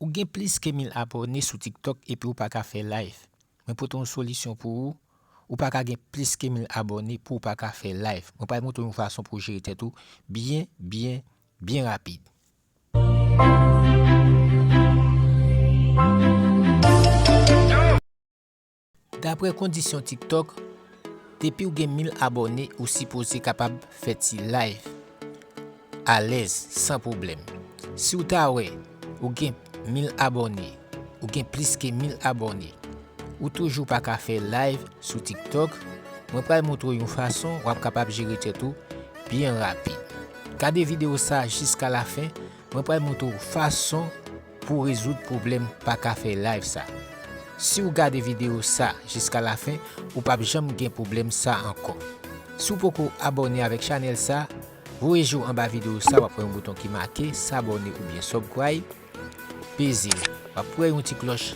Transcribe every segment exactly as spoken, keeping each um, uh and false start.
Ou gen plis ke mil abòne sou TikTok epi ou pa ka fè live. Mwen pote yon solisyon pou ou. Ou pa ka gen plis ke mil abòne pou ou pa ka fè live. Mwen pral montre w yon fason pou w jere tèt ou byen, byen, byen rapid. Daprè kondisyon TikTok, depi w gen mil abòne, ou sipoze kapab fè ti live alèz, san pwoblèm. Si w ta wè ou gen mil abòne, ou gen plis ke mil abòne, ou toujou pa ka fè live sou TikTok, mwen pral montre w yon fason w ap kapab jere tèt ou byen rapid. Gade videyo sa a jiska lafen, mwen pral montre w fason pou w rezoud pwoblèm pa ka fè live sa. Si w gade videyo sa a jiska lafen, ou p ap janm gen pwoblèm sa ankò. Si w poko abòne avèk chanèl sa, voye je w anba videyo sa, w ap wè yon bouton ki make s'abonner oubyen subscribe. Peze l. W ap wè yon ti klòch.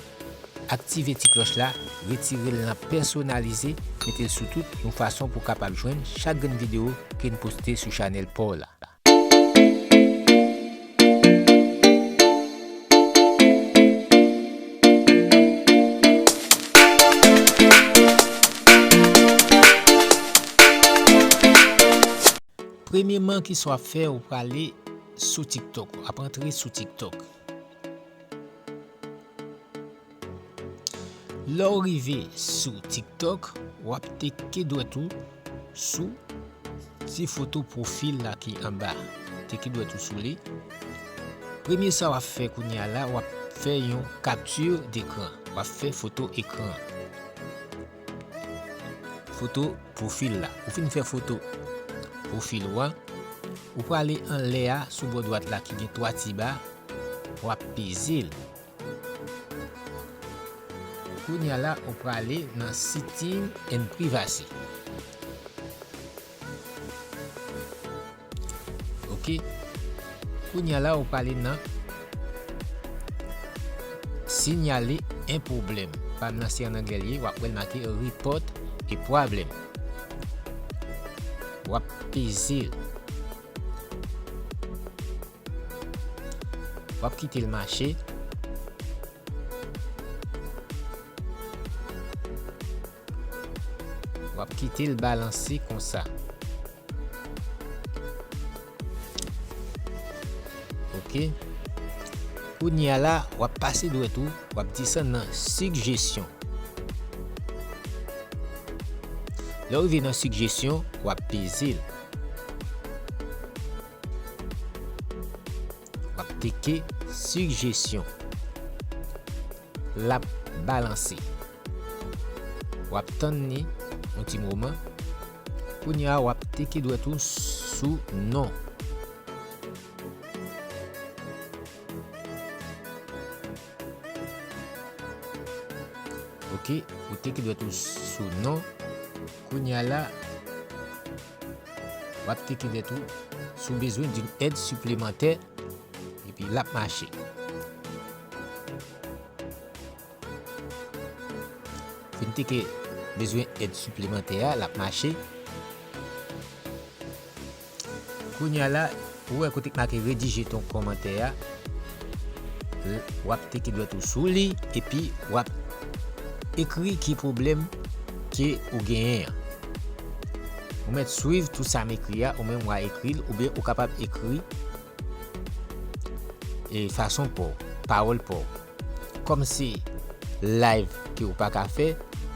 Aktive ti klòch la, retire l nan pèsonalize, mete l sou tout, yon fason pou w kapab jwenn chak grenn videyo ke n poste sou chanèl pa w la. Premyèman, kisa w ap fè? Ou prale sou TikTok. W ap antre sou TikTok. Lè w rive sou TikTok, w ap teke dwèt ou sou ti foto pwofil la ki anba. Teke dwèt ou sou li. Premye sa w ap fè kounye a la, w ap fè yon capture d'écran. W ap fè foto ekran. Foto pwofil la. Ou fin fè foto pwofil ou an, ou prale anlè a sou bò dwat la ki gen twa ti ba, w ap peze l. Kounye a la, ou prale nan Setting and Privacy. Ok. Kounye a la, ou prale nan Signaler un problème. Pa m nan se an anglè l ye, w ap wè l make Report a problem. W ap peze l. W ap kite l mache. W ap kite l balanse konsa. Ok. Kounye a la, w ap pase dwèt ou, w ap desann nan sigjesyon. Lè w rive nan sigjesyon, w ap peze l. W ap teke sigjesyon. L ap balanse. W ap tann li yon ti moman. Kounye a, w ap teke dwèt ou sou non. Ok, ou teke dwèt ou sou non. Kounye a la, w ap teke dwèt ou si w bezwen d'une aide supplémentaire, epi l ap mache. Fin teke bezwen èd siplemantè a, l ap mache. Kounye a la, ou wè kote k make rédiger ton commentaire a, l-, w ap teke dwèt ou sou li, epi w ap ekri ki pwoblèm ke ou genyen an. Ou mèt swiv tout sa m ekri a, ou menm w a ekri l, oubyen ou kapab ekri e fason pa w, pawòl pa w. Kòm se live ke w pa ka fè,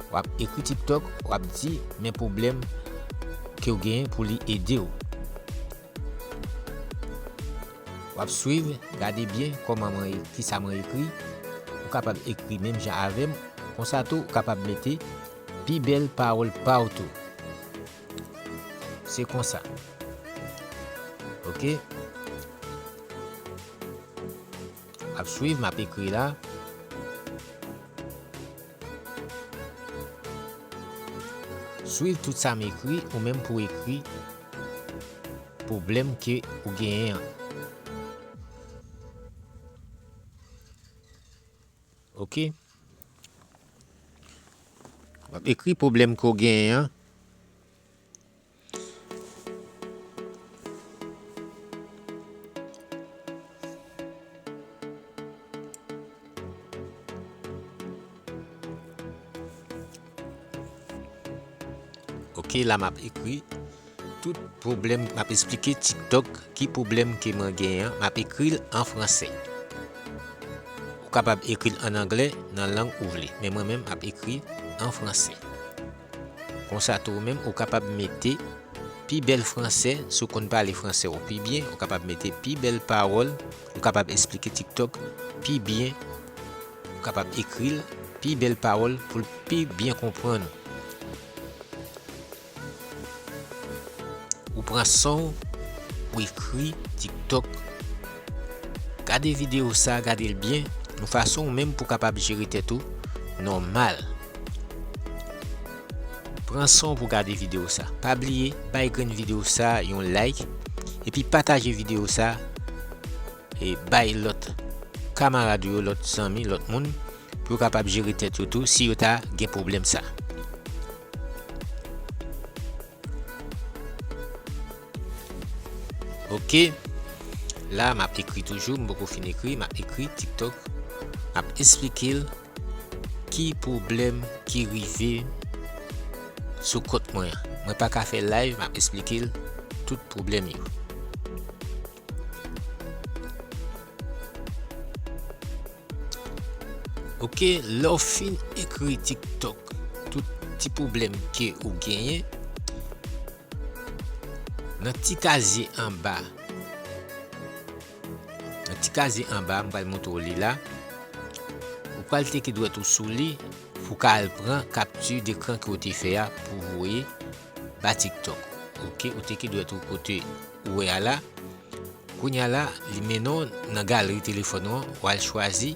w ap ekri TikTok, w ap di men pwoblèm ke w genyen pou li ede w. W ap swiv, gade byen kòman mwen e-, kisa mwen ekri. Ou kapab ekri menm jan avè m. Konsa tou, ou kapab mete pi bèl pawòl pa w tou. Se konsa. Ok. Ap swiv, m ap ekri la. Swiv tout sa m ekri, ou menm pou ekri pwoblèm ke ou genyen an. Ok. W ap ekri pwoblèm ke w genyen an. Ok, la m ap ekri tout pwoblèm, m ap esplike TikTok ki pwoblèm ke mwen genyen an, m ap ekri l an fransè. Ou kapab ekri l an anglè, nan lang ou vle, men mwen menm m ap ekri an fransè. Konsa tou ou menm, ou kapab mete pi bèl fransè, si w konn pale fransè w pi byen, ou kapab mete pi bèl pawòl, ou kapab esplike TikTok pi byen, ou kapab ekri l pi bèl pawòl pou l pi byen konprann ou. Ou pran san w pou ekri TikTok. Gade videyo sa, gade l byen, yon fason ou menm pou w kapab jere tèt ou nòmal. Pran san w pou gade videyo sa. Pa bliye, bay grenn videyo sa yon like, epi pataje videyo sa, e bay lòt kamarad ou yo, lòt zanmi, lòt moun, pou yo kapab jere tèt yo tou si yo ta gen pwoblèm sa. Ok. La, m ap ekri toujou, m poko fin ekri, m ap ekri TikTok. M ap esplike l ki pwoblèm ki rive sou kont mwen an. Mwen pa ka fè live, m ap esplike l tout pwoblèm yo. Ok, lè w fin ekri TikTok, tout ti pwoblèm ke ou genyen, nan ti kazye anba, nan ti kazye anba, m pral montre w li la. Ou pral teke dwèt ou sou li pou w ka al pran kapti dekran ke w te fè a pou voye ba TikTok. Ok, ou teke dwèt ou kote ou wè a la. Kounye a la, li mennen w nan galri telefòn ou an, w al chwazi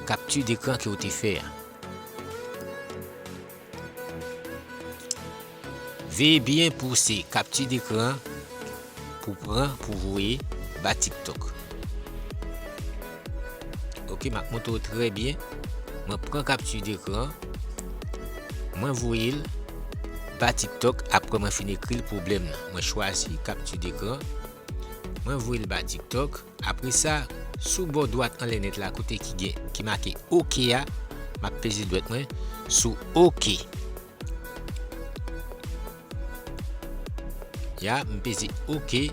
kapti dekran ke w te fè a. Veye byen pou se kapti dekran pou pran pou voye ba TikTok. Ok, m ap montre w trè byen. Mwen pran kapti dekran, mwen voye l ba TikTok apre mwen fin ekri l pwoblèm nan. Mwen chwazi kapti dekran, mwen voye l ba TikTok. Apre sa, sou bò dwat anlè nèt la, kote ki gen, ki make ok a, m ap peze dwèt mwen sou ok. Ya, m peze ok.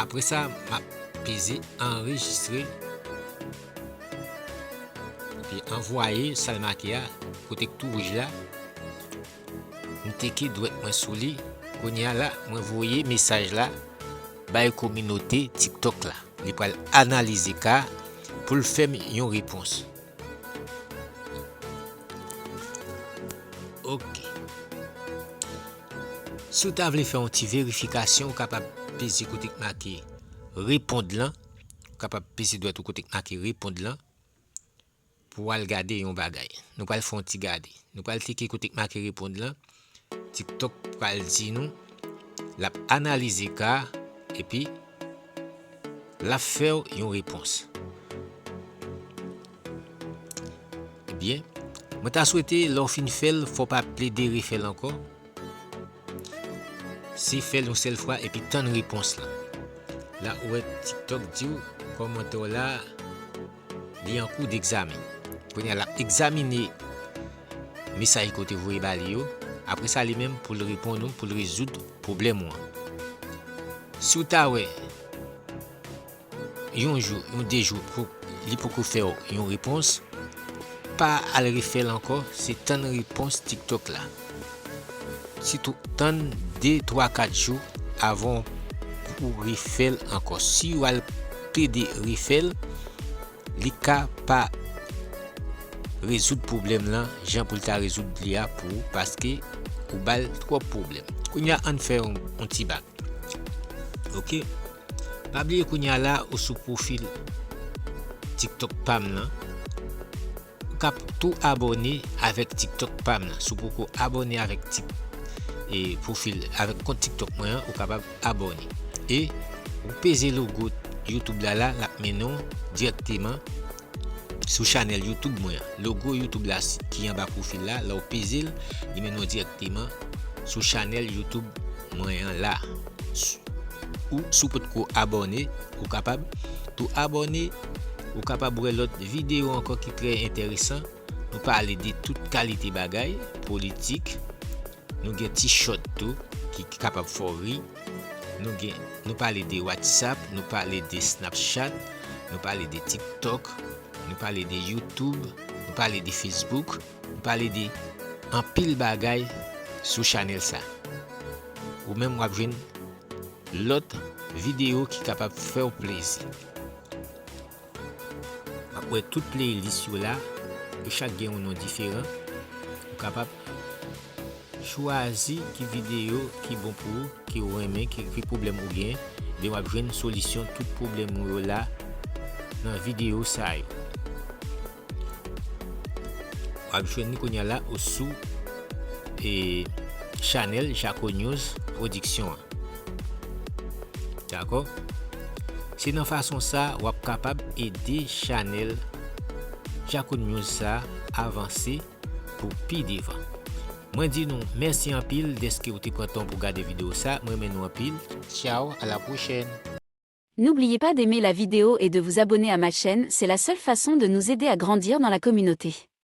Apre sa, m ap peze anrejistre. Epi anvwaye sa l make a, kote k tou wouj la. M teke dwèt mwen sou li. Kounye a la, mwen voye mesaj la bay kominote TikTok la. Li pral analize ka pou l fè m yon repons. Ok. Si w ta vle fè yon ti verifikasyon, ou kapab peze kote k make reponn lan. Ou kapab peze dwèt ou kote k make reponn lan pou w al gade yon bagay. Nou pral fè yon ti gade. Nou pral teke kote k make reponn lan. TikTok pral di nou, l ap analize ka a, epi l ap fè w yon repons. Ebyen, mwen ta swete lè w fin fè l, fò w pa plede refè l ankò. Se fè l yon sèl fwa epi tann repons lan. La ou wè TikTok di w kòmantè w la, li an kou degzamen. Kounye a l ap egzamine mesaj ke w te voye ba li yo. Apre sa, li menm pou l reponn ou, pou l rezoud pwoblèm ou an. Si w ta wè yon jou, yon de jou, pou li poko fè w yon repons, pa al refè l ankò, se tann repons TikTok la. Sitou tann de, twa, kat jou avan pou refè l ankò. Si w al plede refè l, li ka pa rezoud pwoblèm lan jan pou l ta rezoud li a pou ou, paske ou ba l twòp pwoblèm. Kounye a, ann fè yon, yon ti bak. Ok. Pa bliye kounye a la ou sou pwofil TikTok pa m nan. Ou ka tou abòne avèk TikTok pa m nan. Si w poko abòne avèk Tik, e, pwofil, avèk kont TikTok mwen an, ou kapab abòne. E ou peze logo YouTube la la, l ap mennen w dirèkteman sou chanèl YouTube mwen an. Logo YouTube la si, ki anba pwofil la, lè w peze l, li mennen w dirèkteman sou chanèl YouTube mwen an la. S-, ou si w potko abòne, ou kapab tou abòne, ou kapab wè lòt videyo ankò ki trè enteresan. Nou pale de tout kalite bagay, politik, Nou gen T-shirt tou ki, ki kapab fè w ri. Nou gen, nou pale de WhatsApp, nou pale de Snapchat, nou pale de TikTok, nou pale de YouTube, nou pale de Facebook, nou pale de anpil bagay sou chanèl sa. Ou menm w ap jwenn lòt videyo ki kapab fè w plezi. W ap wè tout playlist yo la, yo chak gen yon non diferan. Ou kapab chwazi ki videyo ki bon pou ou, ki ou renmen, ki, ki pwoblèm ou gen. Ebyen, w ap jwenn solisyon tout pwoblèm ou yo la nan videyo sa yo. W ap jwenn li kounye a la ou sou e chanèl Jaco News Production an. Dakò? Se nan fason sa w ap kapab ede chanèl Jaco News sa avanse pou pi devan. Mwen di nou mèsi anpil dèske ou te pran tan pou gade videyo sa. Mwen renmen nou anpil. Tchaw, a la pwochèn. N'oubliez pas d'aimer la vidéo et de vous abonner à ma chaîne, c'est la seule façon de nous aider à grandir dans la communauté.